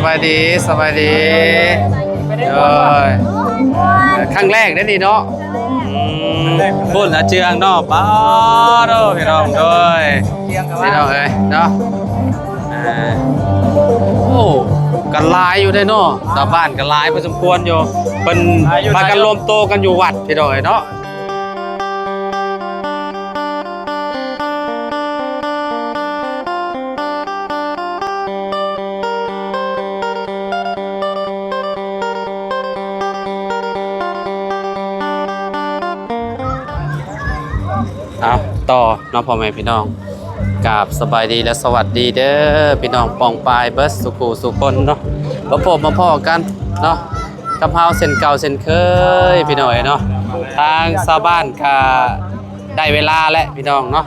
ສະບາຍດີ ສະບາຍດີ ໂດຍ ຄັ້ງແລກເດ້ນີ້ເນາະ ອືມ ພຸ້ນອາເຈືອງເນາະ ປາໂດ ພີ່ນ້ອງ ໂດຍ ພີ່ນ້ອງເອີຍເນາະ ອ່າ ໂອ້ ກັນຫຼາຍຢູ່ເດ້ເນາະ ຊາວບ້ານກໍຫຼາຍພໍສົມຄວນຢູ່ ເພິ່ນພາກັນລວມໂຕກັນຢູ່ວັດ ພີ່ນ້ອງເອີຍເນາະ. ເອົາ ຕໍ່ເນາະ ພໍ່ແມ່ພີ່ນ້ອງ ກາບສະບາຍດີ ແລະ ສະຫວັດດີເດີ ພີ່ນ້ອງປ້ອງປາຍເບິດສູ່ຄູ່ສູ່ຄົນເນາະ ມາພົບມາພໍ້ກັນເນາະ ກັບເຮົາເຊັ່ນເກົ່າເຊັ່ນເຄີຍ ພີ່ນ້ອງເອີຍເນາະ ທາງຊາວບ້ານກະໄດ້ເວລາແລ້ວ ພີ່ນ້ອງເນາະ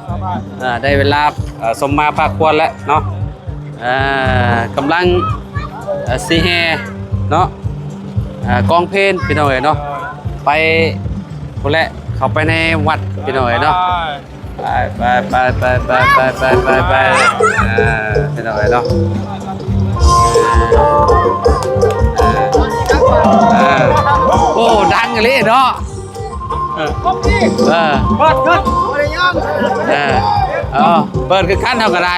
ເອີ ໄດ້ເວລາ ເອີ ສົມມາພາຄວນແລ້ວເນາະ ເອີ ກຳລັງ ເອີ ຊິແຫ່ເນາະ ເອີ ກອງເພນ ພີ່ນ້ອງເອີຍເນາະ ໄປພຸ້ນແຫຼະ ເຂົ້າໄປໃນວັດ ພີ່ນ້ອງເອີຍເນາະ. ໄປ ໄປ ໄປ ພີ່ນ້ອງເອີຍເນາະ ເອີ ໂອ້ ດັງອີ່ຫຼີເນາະ ເອີ ເອີ ເປີດຄືກັນ ເອີ ເອີ ເປີດຄືກັນເຮົາກໍໄດ້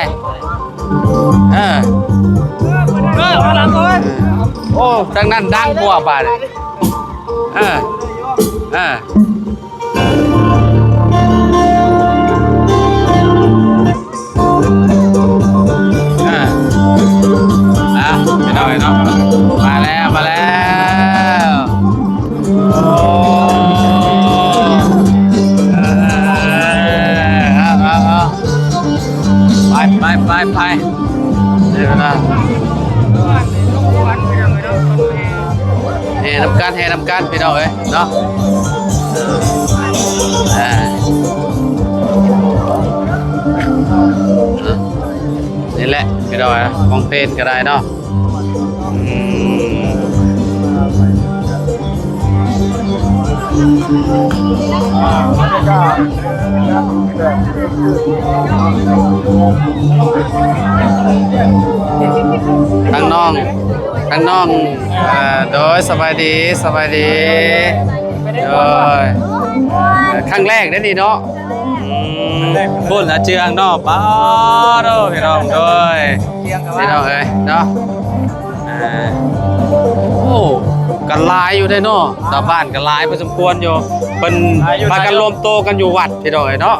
ເອີ ເອີ ໂອ້ ທາງນັ້ນດັງກວ່າບາດນີ້ ເອີ ເອີ. ອ່າ ອ່າ ພີ່ນ້ອງເອີຍເນາະ ມາແລ້ວ ມາແລ້ວ ໂອ້ ເອີ ເອົາ ເອົາ ເອົາ ໄປ ໄປ ໄປ ໄປ ເດີນະ ແຫ່ນຳກັນ ແຫ່ນຳກັນ ພີ່ນ້ອງເອີຍເນາະ ອ່າ ນີ້ແຫຼະ ພີ່ນ້ອງເອີຍ ກອງເພນກໍໄດ້ເນາະ ອືມ ທາງນ້ອງ ທາງນ້ອງ ເອີ ໂດຍ ສະບາຍດີ ສະບາຍດີ ໂດຍ ຄັ້ງແລກເດ້ນີ້ເນາະ ອືມ ບຸນອາເຈືອງເນາະ ປາໂດ ພີ່ນ້ອງ ໂດຍ ພີ່ນ້ອງເອີຍເນາະ ອ່າ ໂອ້ ກັນຫຼາຍຢູ່ເດ້ເນາະ ຊາວບ້ານກໍຫຼາຍພໍສົມຄວນຢູ່ ເພິ່ນພາກັນລວມໂຕກັນຢູ່ວັດ ພີ່ນ້ອງເອີຍເນາະ.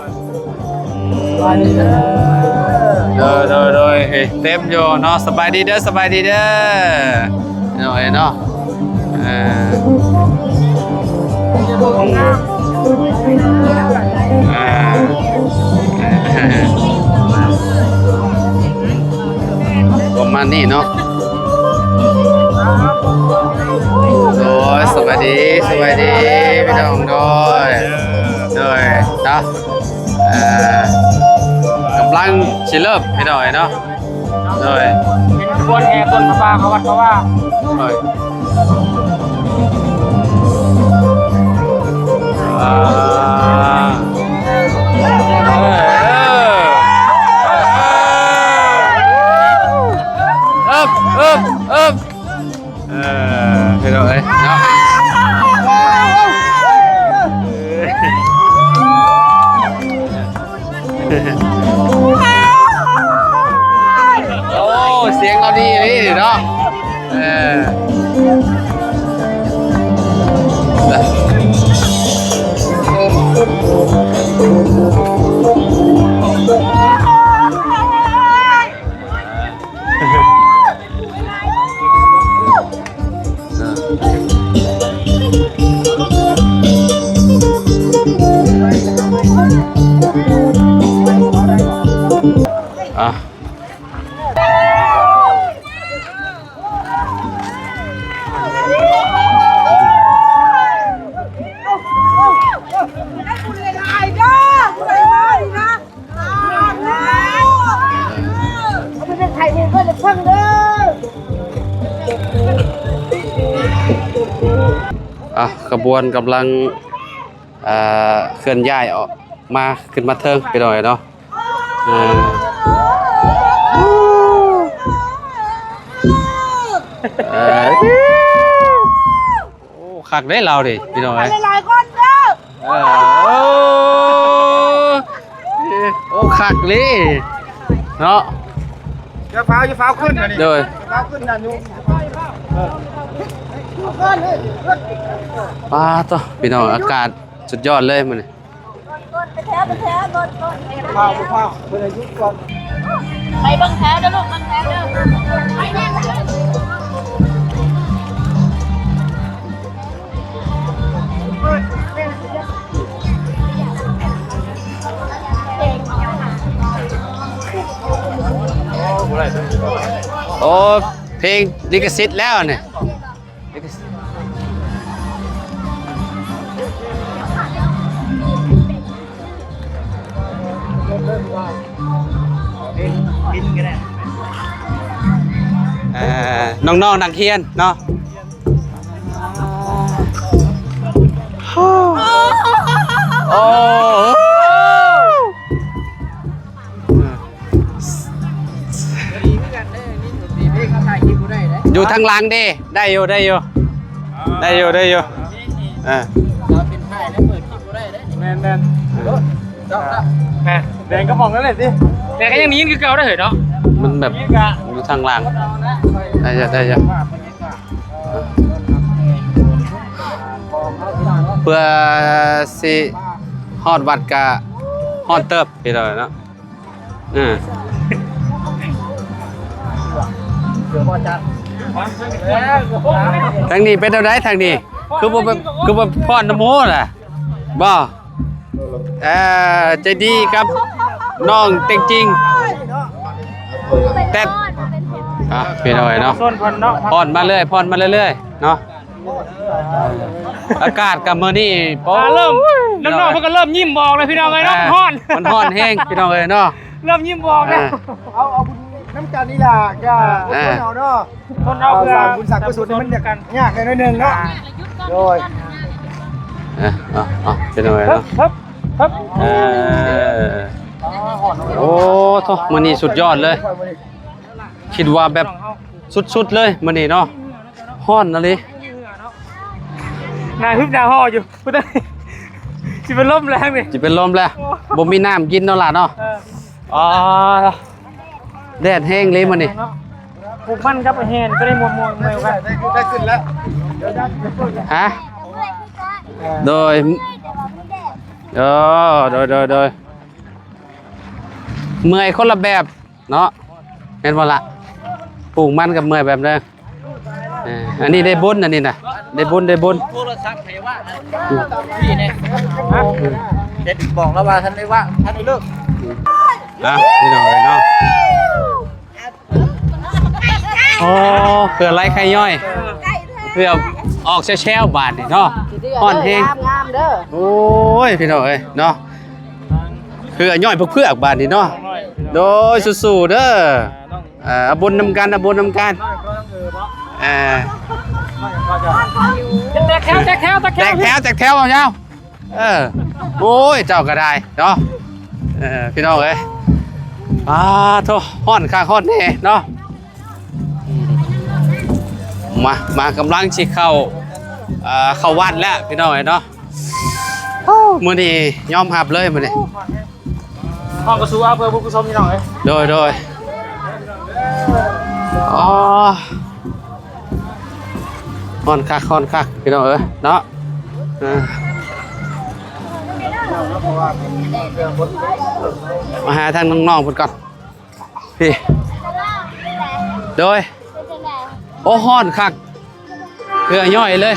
ໂດຍ ໂດຍ ໂດຍ ເອີ ເຕັມຢູ່ເນາະ ສະບາຍດີເດີ ສະບາຍດີເດີ ເນາະ ເນາະ ເອີ ອ່າ ປະມານນີ້ເນາະ ໂດຍ ສະບາຍດີ ສະບາຍດີ ພີ່ນ້ອງ ໂດຍ ໂດຍ ເນາະ ອ່າ ກຳລັງຊິເລີ່ມ ພີ່ນ້ອງເອີຍເນາະ ໂດຍ ເປັນຂະບວນແຫ່ຕົ້ນຜ້າປ່າເຂົ້າວັດເຂົ້າວາ ໂດຍ ອ່າ ເອີ ເອີ ເອີ ເອີ ເອີ ເອີ ພີ່ນ້ອງເອີຍເນາະ ໂອ້ ສຽງເຮົາດີອີ່ຫຼີເນາະ ເອີ. ອ່ະ ອ່ະ ຂະບວນກຳລັງ ເອີ ເຄື່ອນຍ້າຍອອກມາ ຂຶ້ນມາເທິງ ພີ່ນ້ອງເອີຍເນາະ ເອີ. ເອີ ໂອ້ ຄັກເດ້ລາວເດ້ ພີ່ນ້ອງເອີຍ ຫຼາຍໆຄົນເດີ. ເອີ ໂອ້ ໂອ້ ຄັກເລີຍເນາະ. ຢ່າຟ້າວ ຢ່າຟ້າວຂຶ້ນອັນນີ້ ໂດຍ ຢ່າຟ້າວຂຶ້ນນັ້ນຢູ່. ປາດໂທ້ ພີ່ນ້ອງ ອາກາດສຸດຍອດເລີຍມື້ນີ້. ໄປເບິ່ງແຖວເດີລູກ ເບິ່ງແຖວເດີ ໄປແນ່. ໂອ້ ເພງລິຂະສິດແລ້ວນີ້. ເອີ ນ້ອງໆນັກຮຽນເນາະ. ໂອ້ ຢູ່ທາງຫຼັງເດ້ ໄດ້ຢູ່ ໄດ້ຢູ່ ໄດ້ຢູ່ ໄດ້ຢູ່ ເອີ ແມ່ນໆ ແດງກະໝ່ອງນັ້ນແຫຼະຕິ ແຕ່ກະຍັງໄດ້ຍິນຄືເກົ່າເດ້ເຮີ້ຍເນາະ. ມັນແບບຢູ່ທາງຫຼັງ ໄດ້ຢູ່ ໄດ້ຢູ່ ເພື່ອຊິຮອດວັດກະຮ້ອນເຕີບ ພີ່ນ້ອງເນາະ. ເອີ ທາງນີ້ເປັນແນວໃດ ທາງນີ້ຄືບໍ່ ຄືບໍ່ຟ້ອນນຳໂມລະບໍ່? ເອີ ໃຈດີກັບນ້ອງເຕັງຈິງ ແຕ່ ອ່ະ ພີ່ນ້ອງເອີຍເນາະ ຜ່ອນມາເລື້ອຍ ຜ່ອນມາເລື້ອຍໆເນາະ. ອາກາດກະມື້ນີ້ ອ່າ ເລີ່ມ ນ້ອງໆເພິ່ນກະເລີ່ມຍິ້ມອອກແລ້ວ ພີ່ນ້ອງເອີຍເນາະ. ອ່າ ຮ້ອນ ມັນຮ້ອນແຮງ ພີ່ນ້ອງເອີຍເນາະ ເລີ່ມຍິ້ມອອກແລ້ວ. ອ່າ ເອົາ ເອົາບຸນນຳກັນນີ້ລະ ກະ ອ່າ ຄົນເຮົາເນາະ ຄົນເຮົາເພື່ອ ເອົາ ສ້າງບຸນສ້າງກຸສົນ ມັນຍາກ ຍາກໜ້ອຍໜຶ່ງເນາະ. ໂດຍ ເອີ ເອົາ ເອົາ ພີ່ນ້ອງເອີຍເນາະ ເອີ ໂອ້ໂທ້ ມື້ນີ້ສຸດຍອດເລີຍ ຄິດວ່າແບບສຸດໆເລີຍມື້ນີ້ເນາະ. ຮ້ອນອີ່ຫຼີ ໜ້າຫຶບໜ້າຫໍ່ຢູ່ ຜູ້ໃດ ຊິເປັນລົມແລ້ວນີ້ ຊິເປັນລົມແລ້ວ. ໂອ້ ບໍ່ມີນ້ຳກິນເນາະຫຼານເນາະ. ເອີ ອໍ ແດດແຮງເລີຍມື້ນີ້. ປູກມັນກັບແຮນ ໂຕໃດມ່ວນໆ ເມື່ອຍກັນ ໄດ້ຂຶ້ນແລ້ວ ຮະ ໂດຍ ເອີ ໂດຍ ໂດຍ ໂດຍ ເມື່ອຍຄົນລະແບບ ເນາະ ແມ່ນບໍ່ລະ? ປູກມັນກໍເມື່ອຍແບບໜຶ່ງ. ເອີ ອັນນີ້ໄດ້ບຸນ ອັນນີ້ນະ ໄດ້ບຸນ ໄດ້ບຸນ. ໂທລະສັບໃຫ້ວ່າງ ອືມ ນີ້ແນ່ ຮະ ເຮັດບອກລາວວ່າ ທ່ານໄດ້ວ່າງ ທ່ານໄດ້ເລີກ. ອ່ະ ພີ່ນ້ອງເອີຍເນາະ ໂອ້ ເພື່ອໄລ່ໄຂ້ຍ້ອຍ ເພື່ອອອກແຊວໆ ບາດນີ້ເນາະ. ຮ້ອນແຮງ ງາມໆເດີ. ໂອ້ຍ ພີ່ນ້ອງເອີຍເນາະ ເພື່ອຍ້ອຍເຜືອກໆ ບາດນີ້ເນາະ. ໂດຍ ສູ້ໆເດີ. ເອີ ເອົາບຸນນຳກັນ ເອົາບຸນນຳກັນ. ເອີ ແຕກແຖວ ແຕກແຖວ ແຕກແຖວ ແຕກແຖວ ແຕກແຖວ ເອົາຍາວ. ເອີ ໂອ້ຍ ເຈົ້າກໍໄດ້ເນາະ. ເອີ ພີ່ນ້ອງເອີຍ ປາໂທ້ ຮ້ອນຄັກຮ້ອນແນ່ເນາະ. ມາ ມາ ກຳລັງຊິເຂົ້າ ເອີ ເຂົ້າວັດແລ້ວ ພີ່ນ້ອງເອີຍເນາະ. ໂອ້ ມື້ນີ້ຍອມຮັບເລີຍມື້ນີ້ ຫ້ອງກະສູເອົາເພື່ອບຸນກຸສົນ ພີ່ນ້ອງເອີຍ. ໂດຍ ໂດຍ ອໍ ຮ້ອນຄັກ ຮ້ອນຄັກ ພີ່ນ້ອງເອີຍເນາະ. ເອີ ມາຫາທາງນ້ອງໆເພິ່ນກ່ອນ. ພີ່ ໂດຍ ໂອ້ ຮ້ອນຄັກ ເຫື່ອຍ້ອຍເລີຍ.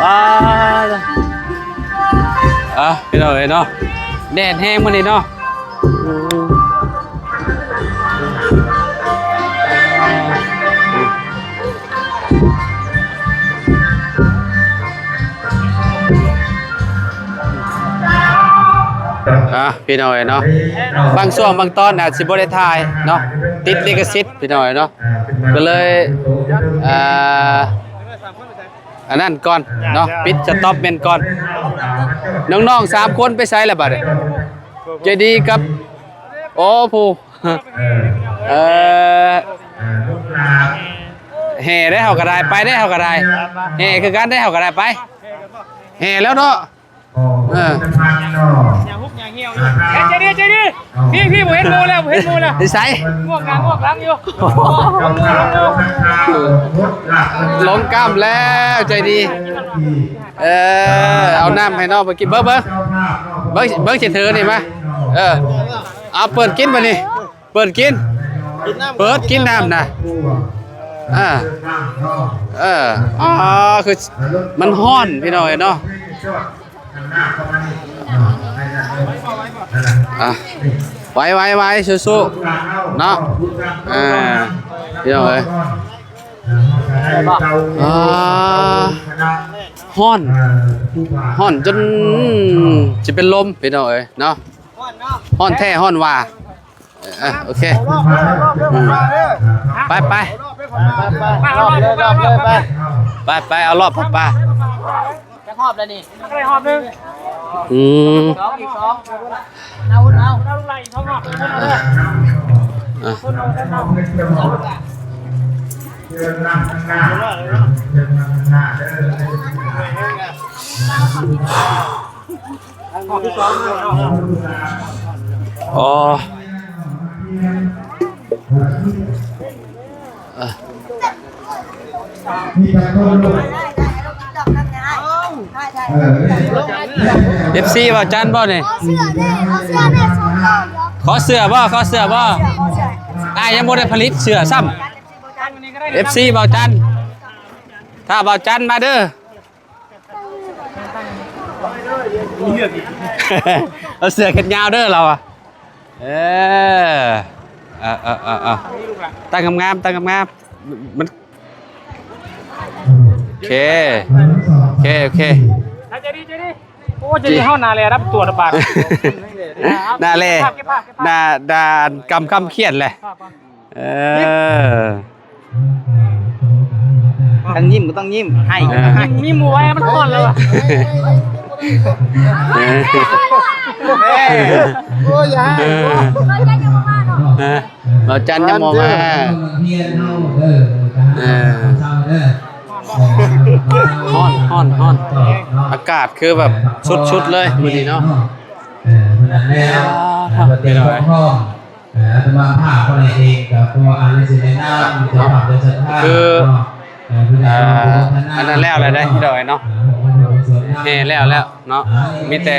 ປາດ ອ່ະ ພີ່ນ້ອງເອີຍເນາະ ແດດແຮງມື້ນີ້ເນາະ. ອ່ະ ພີ່ນ້ອງເອີຍເນາະ ບາງຊ່ວງບາງຕອນອາດຊິບໍ່ໄດ້ຖ່າຍເນາະ ຕິດລິຂະສິດ ພີ່ນ້ອງເອີຍເນາະ ກໍເລີຍ ອ່າ ອັນນັ້ນກ່ອນເນາະ ປິດສະຕັອບແມ່ນກ່ອນ. ນ້ອງໆສາມຄົນໄປໃສລະບາດນີ້? ໃຈດີກັບ ໂອ້ ຜູ້ ເອີ ເອີ ລູກຫຼານ ແຫ່ເດ້ ເຮົາກໍໄດ້ ໄປເດ້ ເຮົາກໍໄດ້ ແຫ່ຄືກັນເດ້ ເຮົາກໍໄດ້ ໄປ ແຫ່ແລ້ວເນາະ. ເອີ ຢ່າຮຸກຢ່າຫ່ຽວຢູ່ ໃຈດີ ໃຈດີ ພີ່ ພີ່ ບໍ່ເຫັນໝູ່ແລ້ວ ບໍ່ເຫັນໝູ່ແລ້ວ ຢູ່ໃສ? ງວກໜ້າງວກຫຼັງຢູ່ ລົງກ້ຳແລ້ວ ໃຈດີ. ເອີ ເອົານ້ຳໃຫ້ນ້ອງເພິ່ນກິນ ເບິ່ງ ເບິ່ງ ເບິ່ງ ເບິ່ງຊິຖືນີ້ມາ ເອີ ເອົາເປີດກິນບາດນີ້ ເປີດກິນ ເປີດກິນນ້ຳນະ ເອີ ເອີ ອໍ ຄືມັນຮ້ອນພີ່ນ້ອງເອີຍເນາະ ອ່ະ ໄວໆໆ ສູ້ໆ ເນາະ ອ່າ ພີ່ນ້ອງເອີຍ ອ່າ ຮ້ອນ ຮ້ອນຈົນຊິເປັນລົມ ພີ່ນ້ອງເອີຍເນາະ ຮ້ອນແທ້ຮ້ອນວ່າ. ເອີ ໂອເຄ ອືມ ໄປ ໄປ ໄປ ໄປ ເອົາລອບ ໄປ ໄປ ຈັກຮອບແລ້ວນີ້ ໄດ້ຮອບໜຶ່ງ ອືມ ສອງ ອີກສອງ ເອົາ ເອົາ ເອົາ ລູກຫຼານ ອີກສອງຮອບ ອ່ະ ອ່ະ ອໍ ເອີ ເອັຟຊີ ເວົ້າຈັນບໍ່ນີ້? ຂໍເສື້ອບໍ່? ຂໍເສື້ອບໍ່? ອ້າຍຍັງບໍ່ໄດ້ຜະລິດເສື້ອຊ້ຳ ເອັຟຊີ ເວົ້າຈັນ ຖ້າເວົ້າຈັນມາເດີ. ເອົາເສື້ອແຂນຍາວເດີລາວອະ ເອີ ເອົາ ເອົາ ເອົາ ເອົາ ຕັ້ງງາມໆ ຕັ້ງງາມໆ ມັນ ໂອເຄ ໂອເຄ ໂອເຄ ໃຈດີ ໃຈດີ ໂອ້ ໃຈດີ ເຮົາໜ້າແຫຼດຳຕົວລະບາດ ໜ້າແຫຼ ເກັບພາບ ເກັບພາບ ໜ້າດ່ານກຳຄຳຂຽນແຫຼະ ເອີ ຕ້ອງຍິ້ມກໍຕ້ອງຍິ້ມ ໄຫ້ກໍຕ້ອງໄຫ້ ມີໝູ່ໄວ້ມັນຮ້ອນແລ້ວ ເອີ ໂອ້ຍ ຢ່າ ເອີ ເອີ ບໍ່ຈັນຍັງບໍ່ມາ ເອີ ຮ້ອນ ຮ້ອນ ຮ້ອນ ອາກາດຄືແບບສຸດໆເລີຍມື້ນີ້ເນາະ ເອີ ເພິ່ນນັ້ນແລ້ວ ອ່າ ເພິ່ນເປັນຂອງ ເອີ ອາດຕະມາພາບເອງກໍຂໍອະນຸໂມທະນາເຈົ້າພາບເຈົ້າສັດທາ ຄື ເນາະ ເອີ ອັນນັ້ນແລ້ວແລ້ວເດ້ພີ່ນ້ອງເນາະ ແຫ່ແລ້ວແລ້ວເນາະ ມີແຕ່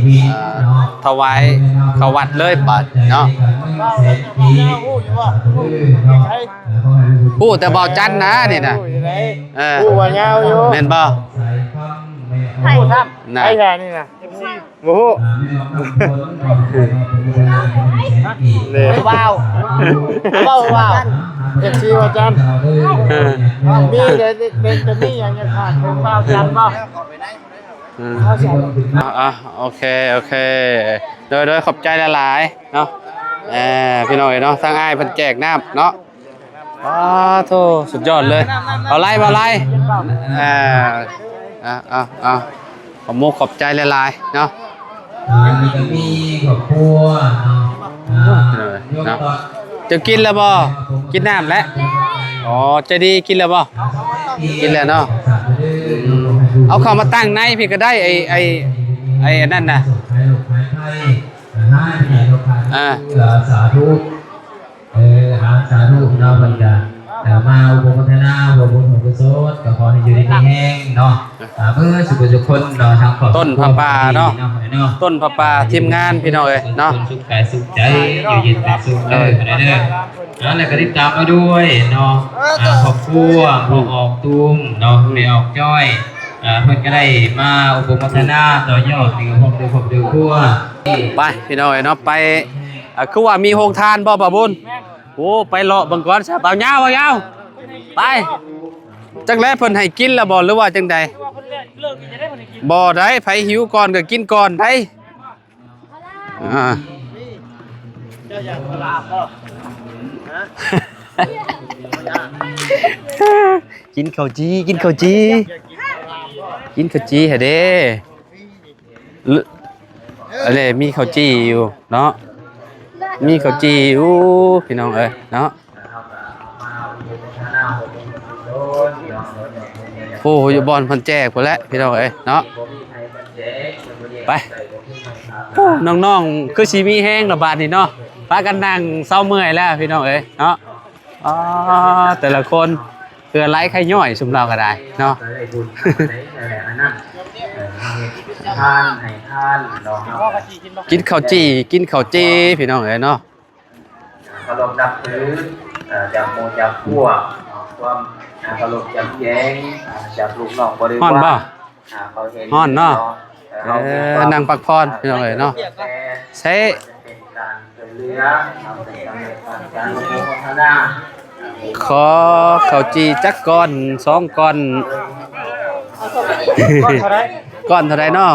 ເອີ ຖວາຍເຂົ້າວັດເລີຍບາດເນາະ ຮູ້ແຕ່ເບົາຈັນນະນີ້ນະ ເອີ ຮູ້ວ່າຍາວຢູ່ ແມ່ນບໍ່? ໃຜ? ນະ ໃຜແທ້ນີ້ນະ? ບໍ່ຮູ້ ເດ້ ເວົ້າ ເວົ້າ ເວົ້າ ເອັຟຊີ ວ່າຈັ່ງ ເອີ ມີ ໄດ້ ໄດ້ ໄດ້ ໄດ້ມີຫຍັງຢາກຝາກເຖິງບ່າວຈັນບໍ່? ເອີ ອ່າ ໂອເຄ ໂອເຄ ໂດຍ ໂດຍ ຂອບໃຈຫຼາຍໆເນາະ ເອີ ພີ່ນ້ອງເອີຍເນາະ ທາງອ້າຍເພິ່ນແຈກນ້ຳເນາະ. ປາໂທ ສຸດຍອດເລີຍ ເບົາໄລ ເບົາໄລ ເອີ ເອົາ ເອົາ ເອົາ ຂອບມຸກຂອບໃຈຫຼາຍໆເນາະ ອ່າ ນີ້ກໍມີຄອບຄົວເນາະ ອ່າ ເນາະ ເຈົ້າກິນແລ້ວບໍ່? ກິນນ້ຳແລ້ວ ອໍ ໃຈດີ ກິນແລ້ວບໍ່? ກິນແລ້ວເນາະ ອືມ ເອົາເຂົ້າມາຕັ້ງໃນພີ້ກໍໄດ້ ໄອ້ ໄອ້ ໄອ້ອັນນັ້ນນະ ອ່າ ສາທຸ ເອີ ອາ ສາທຸເນາະ ເພິ່ນກະ ເອີ ມາອະນຸໂມທະນາຮ່ວມບຸນຮ່ວມກຸສົນ ກໍຂໍໃຫ້ຢູ່ດີມີແຮງເນາະ ອ່າ ເບິດສູ່ຜູ້ສູ່ຄົນເນາະ ທັງຄອບຄົວ ຕົ້ນຜ້າປ່າເນາະ ຕົ້ນຜ້າປ່າທີມງານພີ່ນ້ອງເອີຍເນາະ ສຸກກາຍສຸກໃຈ ຢູ່ເຢັນເປັນສຸກເດີ ເອີ ເດີ ອ່າ ແລ້ວກໍຕິດຕາມມາດ້ວຍເນາະ ອ່າ ຄອບຄົວພໍ່ອອກຕຸ້ມເນາະ ແມ່ອອກຈ້ອຍ ອ່າ ເພິ່ນກໍໄດ້ມາອະນຸໂມທະນາຕໍ່ຍອດໃນຄອບຄົວ ຄອບຄົວ ໄປພີ່ນ້ອງເອີຍເນາະ ໄປ ອ່າ ຄືວ່າມີໂຮງທານບໍ່ ບ່າວບຸນ? ໂອ້ ໄປເລາະເບິ່ງກ່ອນຊະ ບ່າວຍາວ ບ່າວຍາວ ໄປ ຈັກແລເພິ່ນໃຫ້ກິນແລ້ວບໍ່ ຫຼືວ່າຈັ່ງໃດ? ບໍ່ໄດ້ ໃຜຫິວກ່ອນກໍກິນກ່ອນໄດ໋ ອ່າ ກິນເຂົ້າຈີ່ ກິນເຂົ້າຈີ່ ກິນເຂົ້າຈີ່ໃຫ້ເດ້. ເອີ ອັນນີ້ມີເຂົ້າຈີ່ຢູ່ເນາະ ມີເຂົ້າຈີ່ຢູ່ພີ່ນ້ອງເອີຍເນາະ. ຜູ້ຢູ່ບ່ອນເພິ່ນແຈກພຸ້ນແຫຼະພີ່ນ້ອງເອີຍເນາະ. ໄປ ໂອ້ ນ້ອງໆ ຄືຊິມີແຮງລະບາດນີ້ເນາະ ພາກັນນັ່ງເຊົາເມື່ອຍແລ້ວພີ່ນ້ອງເອີຍເນາະ. ອໍ ແຕ່ລະຄົນເຫື່ອໄຫຼໄຂ້ຍ້ອຍ ຊຸມລາວກໍໄດ້ເນາະ. ກິນເຂົ້າຈີ່ ກິນເຂົ້າຈີ່ ພີ່ນ້ອງເອີຍເນາະ. ເຄົາລົບນັບຖື ເອີ ຈາກໝູ່ຈາກພວກເນາະ ຄວາມເຄົາລົບຈຳແຈງ ເອີ ຈາກລູກນ້ອງບໍລິວານ. ຮ້ອນບໍ່? ເອີ ເຂົາເຫັນ ຮ້ອນເນາະ. ເອີ ເອີ ເຮົາມີຄວາມ ນັ່ງພັກຜ່ອນພີ່ນ້ອງເອີຍເນາະ. ໃຊ້ ເປັນການຊ່ວຍເຫຼືອ ເຮົາເປັນການ ການອະນຸໂມທະນາ. ຂໍເຂົ້າຈີ່ຈັກກ້ອນ ສອງກ້ອນ. ກ້ອນເທົ່າໃດ? ກ້ອນເທົ່າໃດເນາະ?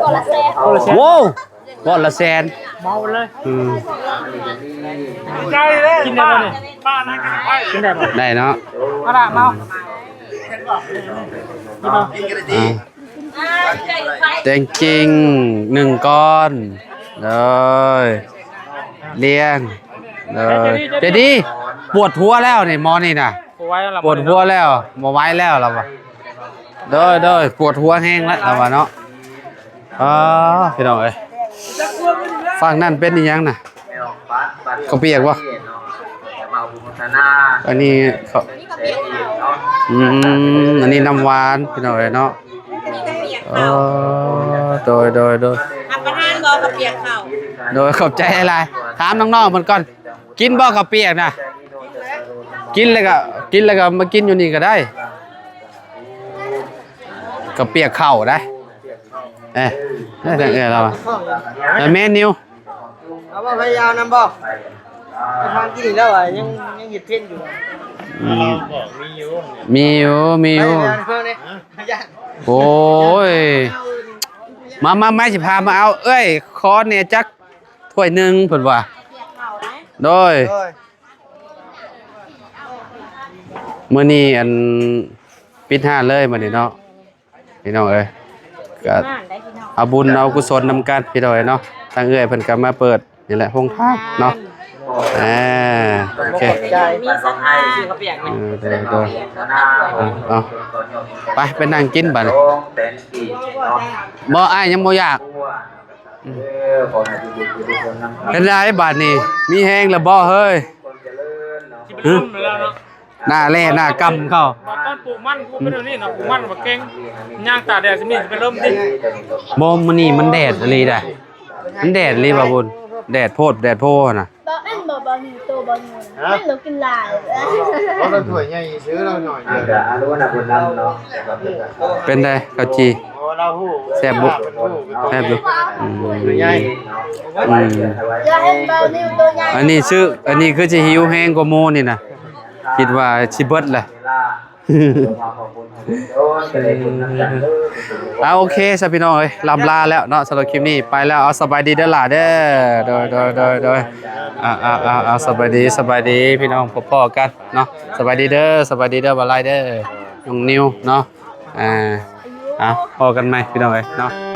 ກ້ອນລະແສນ. ໂອ້ ກ້ອນລະແສນ ເມົາເລີຍ. ອືມ ກິນໄດ້ບໍ່ນີ້? ກິນໄດ້ບໍ່? ໄດ້ເນາະ. ເອົາລະ ເມົາ. ອ່າ ແຕງຈິງໜຶ່ງກ້ອນ ເດີ ລ້ຽງ ເດີ. ໃຈດີ ປວດຫົວແລ້ວນີ້ ໝໍນີ້ນະ ບໍ່ໄຫວແລ້ວລະ ປວດຫົວແລ້ວ ບໍ່ໄຫວແລ້ວລະວ່າ. ໂດຍ ໂດຍ ປວດຫົວແຮງແລ້ວລະວ່າເນາະ. ອໍ ພີ່ນ້ອງເອີຍ ຝັ່ງນັ້ນເປັນອີ່ຫຍັງນະ? ເຂົ້າປຽກບໍ່? ອັນນີ້ເຂົ້າ ອືມ ອັນນີ້ນ້ຳຫວານພີ່ນ້ອງເອີຍເນາະ. ເອີ ໂດຍ ໂດຍ ໂດຍ ຮັບປະທານບໍ່ເຂົ້າປຽກເຂົ້າ? ໂດຍ ຂອບໃຈຫຼາຍ. ຖາມນ້ອງໆເພິ່ນກ່ອນ ກິນບໍ່ເຂົ້າປຽກນະ? ກິນແລ້ວກໍ ກິນແລ້ວກໍມາກິນຢູ່ນີ້ກໍໄດ້. ເຂົ້າປຽກເຂົ້າໄດ໋. ເອີ ເອີ ເອີ ລາວວ່າ ແມ່ນນິວ ເອົາບໍ່? ໃຜເອົານຳບໍ່? ໄປທາງກິນອີກແລ້ວ ຍັງ ຍັງເຮັດເພນຢູ່. ອືມ ມີຢູ່ ມີຢູ່ ມີຢູ່. ໂອ້ຍ ມາ ມາ ມາ ຊິພາມາເອົາ. ເອີຍ ຂໍແດ່ຈັກຖ້ວຍໜຶ່ງ ເພິ່ນວ່າ. ໂດຍ ໂດຍ. ມື້ນີ້ອັນ ປິດຮ້ານເລີຍມື້ນີ້ເນາະ ພີ່ນ້ອງເອີຍ. ກໍເອົາບຸນເອົາກຸສົນນຳກັນ ພີ່ນ້ອງເອີຍເນາະ. ທາງເອື້ອຍເພິ່ນກໍມາເປີດນີ້ແຫຼະ ໂຮງທານເນາະ. ອ່າ ໂອເຄ ມີສັດທາ ເອີ ໂດຍ ໂດຍ. ເອົາ ເອົາ ໄປ ໄປນັ່ງກິນບາດນີ້. ບໍ່ ອ້າຍຍັງບໍ່ຢາກ. ອືມ ເປັນໃດບາດນີ້ ມີແຮງແລ້ວບໍ່ເຮີ້ຍ? ຮຶ ໜ້າແລ່ໜ້າກຳເຂົາ. ຕອນປູກມັນ ຜູ້ເປັນແນວນີ້ນະ ປູກມັນບໍ່ເກັ່ງ ຍ່າງຕາກແດດຊິມີ ຊິເປັນລົມຕິ. ບໍ່ ມື້ນີ້ມັນແດດອີ່ຫຼີໃດ໋ ມັນແດດອີ່ຫຼີບ່າບຸນ ແດດໂພດແດດໂພຫັ້ນນະ. ບໍ່ແມ່ນບໍ່ ບໍ່ມີໂຕບໍ່ມີ ຮະ ມັນບໍ່ກິນຫຼາຍ. ບໍ່ ລາວຖ້ວຍໃຫຍ່ຊື່ ລາວໜ້ອຍດຽວ. ເປັນໃດເຂົ້າຈີ່? ໂອ້ ລາວຮູ້ ແຊບບໍ່? ແຊບຢູ່. ອືມ ອືມ ອັນນີ້ຊື່ ອັນນີ້ຄືຊິຫິວແຮງກວ່າໝູ່ນີ້ນະ ຄິດວ່າຊິເບິດແຫຼະ. ອ່າ ໂອເຄຊະພີ່ນ້ອງເອີຍ ລ່ຳລາແລ້ວເນາະ ສຳລັບຄລິບນີ້ໄປແລ້ວ. ເອົາ ສະບາຍດີເດີຫຼ້າເດີ. ໂດຍ ໂດຍ ໂດຍ ໂດຍ. ອ່າ ອ່າ ອ່າ ອ່າ ສະບາຍດີ ສະບາຍດີພີ່ນ້ອງ ພົບພໍ້ກັນເນາະ. ສະບາຍດີເດີ ສະບາຍດີເດີ ບ່າວໄລເດີ ນ້ອງນິວເນາະ. ອ່າ ອ່າ ພໍ້ກັນໃໝ່ພີ່ນ້ອງເອີຍເນາະ.